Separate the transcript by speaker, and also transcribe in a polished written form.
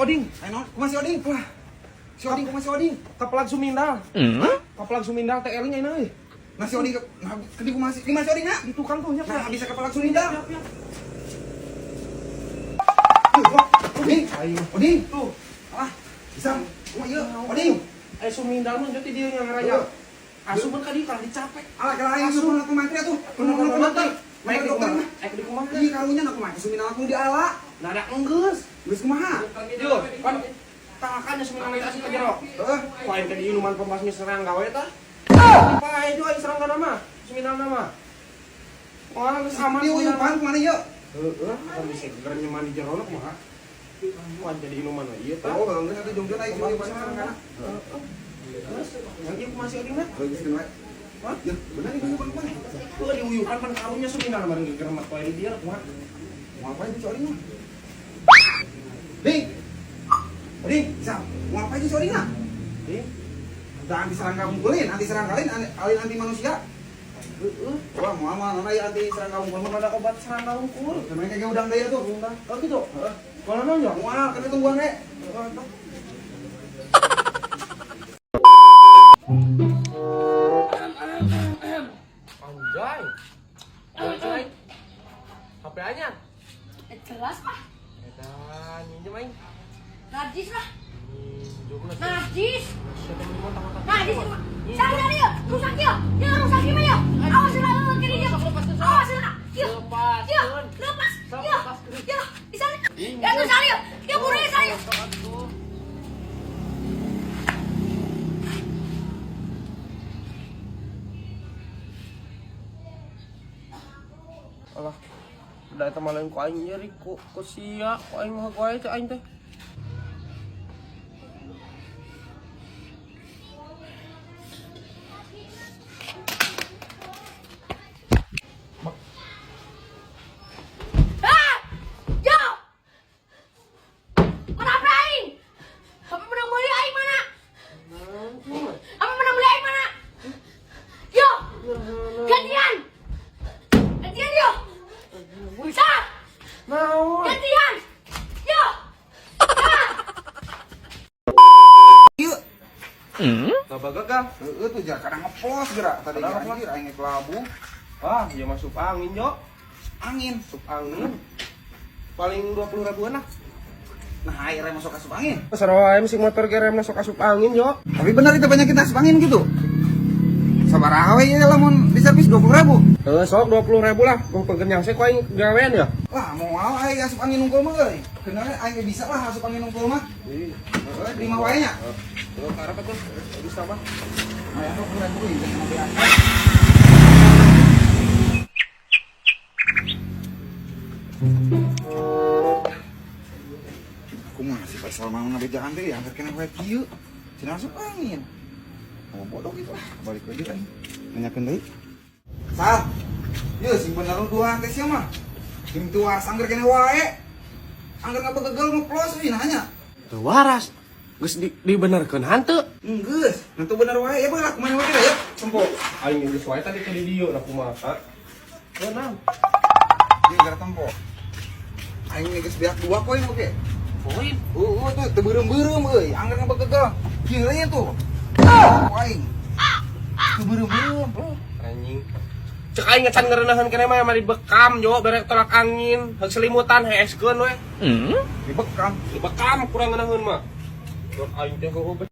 Speaker 1: Oding.
Speaker 2: Ayo naon? Kumaha si Oding?
Speaker 1: Wah,
Speaker 2: Si Oding kumaha si Oding?
Speaker 1: Kapelag sumindal. Kapelag sumindal teh eling ayeuna euy.
Speaker 2: Nah si Oding nah ke di kumaha si di mana si Oding na?
Speaker 1: Di tukang tuh nya.
Speaker 2: Nah bisa kapelag sumindal.
Speaker 1: Siap, siap.
Speaker 2: Tuh, wah, Oding.
Speaker 1: Aing.
Speaker 2: Oding.
Speaker 1: Tuh,
Speaker 2: Alah, bisa. Kumaha ieu? Oding.
Speaker 1: eh sumindal mah jadi dia yang ngaraya. Asup ka dieu kalah dicapek.
Speaker 2: Alah kalau aing suruh aku mantri atuh. Penuh penuh dokter.
Speaker 1: Naik di
Speaker 2: dokter
Speaker 1: kumaha?
Speaker 2: mah.
Speaker 1: Naik di kumaha?
Speaker 2: Ih karunya aku mah sumindal aku diala.
Speaker 1: Nah, ada enggeus.
Speaker 2: Geus kumaha?
Speaker 1: Yo, kan tangakannya sumindal itu asup ka jero.
Speaker 2: Heeh.
Speaker 1: Ku aing teh diinuman pembasmi serangga we tah. Pae jo aing serangga nama, sumindal nama. Wah, geus aman.
Speaker 2: Diuyupan kumaha ieu?
Speaker 1: Heeh, kan bisa geger nyeman di jero kumaha. Wah, jadi inuman we ieu tah.
Speaker 2: Oh, kalau geus atuh jongjon aing diuyupan serangga.
Speaker 1: Terus, yang ieu kumaha si Oding na?
Speaker 2: Geus keun wae.
Speaker 1: Hah?
Speaker 2: Ya, bener diuyupan kumaha?
Speaker 1: Tuh diuyupan pan karunya sumindal mah geger mah poe di dieu kumaha.
Speaker 2: Mau ngapain si Oding mah? Ding. Oding, bisa. Mau ngapain si Oding na?
Speaker 1: Ding.
Speaker 2: Da anti serangga unggulin, anti serangga lain, alin anti manusia.
Speaker 1: Heeh.
Speaker 2: Wah, mau amal nona ya anti serangga unggul mah.
Speaker 1: Ada obat serangga unggul.
Speaker 2: Namanya kayak udang daya tuh.
Speaker 1: Oh gitu.
Speaker 2: Heeh.
Speaker 1: Kalau nonyo?
Speaker 2: Moal, kena tungguan we.
Speaker 1: Anjay. Anjay. HP anyar.
Speaker 3: Jelas lah,
Speaker 1: Edan, minjem aing.
Speaker 3: najis lah,
Speaker 1: Minjem lah.
Speaker 3: najis,
Speaker 1: Siapa yang mau tanggung
Speaker 3: najis. Cari cari ya, rusak ya, ya rusak gimana ya? Awas lah, kiri ya, awas lah, ya, ya, lepas, ya, ya, di sana, ya tuh cari ya, ya buruan cari.
Speaker 1: Alah. Udah eta mah lain ku aing nyeri ku ku sia, ku aing mah wae teh aing teh.
Speaker 3: Ah, yo, mana apa aing? Apa menang beli aing mana? Apa menang beli aing mana? Yo, gantian, gantian yo, bisa.
Speaker 1: Naon?
Speaker 3: Gantian! Yo! Ah!
Speaker 2: Ieu.
Speaker 1: Gak gagal.
Speaker 2: Heeh tuh jar kadang ngeplos gerak tadi
Speaker 1: Kadang ngeplos.
Speaker 2: anjir aing ge labu.
Speaker 1: Wah, ya masuk angin, yo.
Speaker 2: Angin.
Speaker 1: Masuk angin. Paling 20 ribuan lah.
Speaker 2: Nah, air masuk asup angin.
Speaker 1: Sarua wae sing motor ge rem masuk asup angin, yo.
Speaker 2: Tapi benar itu banyak kita asup angin gitu. Sabaraha we ieu lamun di servis 20.000.
Speaker 1: Heeh, sok 20 ribu lah. Gua pegenyang sih ku aing gawean ya.
Speaker 2: Lah, moal aing asup angin unggul mah euy. Kenapa aing ge bisa lah asup angin unggul mah.
Speaker 1: Iya.
Speaker 2: Heeh, terima wae nya.
Speaker 1: Tuh, karep atuh. Bisa mah.
Speaker 2: Nah, 20.000 ieu jangan mobil. Aku mah si Faisal mau ngabejaan teh ya angker kena wae kieu. Cenah asup angin. Oh bodoh gitu lah, balik lagi kan. Nanyakeun deui. Sal. Yeuh sing bener nu dua teh sia mah. Sing tuas angger kene wae. Angger ngabegegel ngeplos euy nanya.
Speaker 1: Teu waras. Geus dibenerkeun hanteu.
Speaker 2: Enggeus, nanti bener wae ya bae kumaha wae ya. Tempo.
Speaker 1: Aing geus wae tadi ke di dieu lah kumaha. Beunang.
Speaker 2: Ieu gara tempo. Aing geus beak 2 koin oke.
Speaker 1: Poin.
Speaker 2: Heeh tuh teu beureum-beureum euy, angger ngabegegel. Kieu nya tuh. Aing. Teu beureum-beureum.
Speaker 1: Anjing. Cek aing ngecan ngereneuhan keneh mah mah dibekam jo berek tolak angin, heug selimutan heeskeun we.
Speaker 2: Dibekam.
Speaker 1: Dibekam kurang ngeunaheun mah. Cek aing teh heueuh.